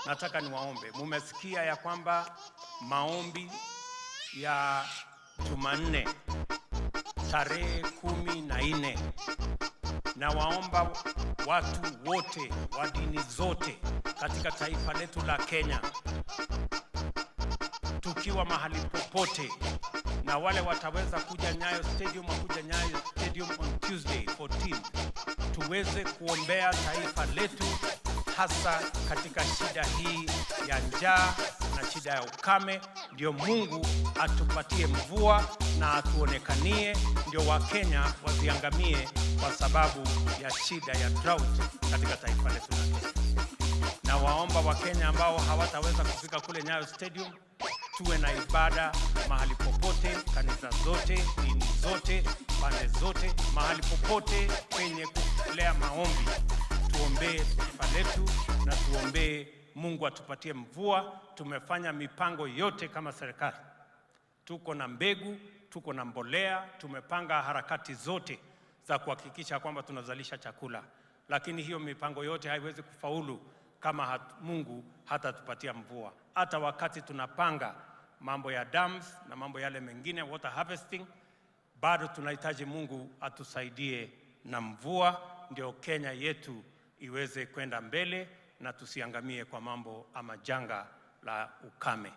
Nataka niwaombe, mumesikia ya kwamba maombi ya Jumanne tarehe 14, na waomba watu wote wa dini zote katika taifa letu la Kenya, tukiwa mahali popote, na wale wataweza kuja Nyayo Stadium wakuja Nyayo Stadium on Tuesday 14, tuweze kuombea taifa letu, hasa katika shida hii ya njaa na shida ya ukame, ndio Mungu atupatie mvua na atuonekanie, ndio Wakenya wasiangamie kwa sababu ya shida ya drought katika taifa letu la Kenya. Na waomba Wakenya ambao hawataweza kufika kule Nyayo Stadium, tuwe na ibada mahali popote, kanisa zote, dini zote, pande zote, mahali popote penye kulea maombi, tuombee taifa letu na tuombee Mungu atupatie mvua. Tumefanya mipango yote kama serikali, tuko na mbegu, tuko na mbolea, tumepanga harakati zote za kuhakikisha kwamba tunazalisha chakula, lakini hiyo mipango yote haiwezi kufaulu kama Mungu hatatupatia mvua. Hata wakati tunapanga mambo ya dams na mambo yale mengine, water harvesting, bado tunahitaji Mungu atusaidie na mvua, ndio Kenya yetu iweze kwenda mbele na tusiangamie kwa mambo ama janga la ukame.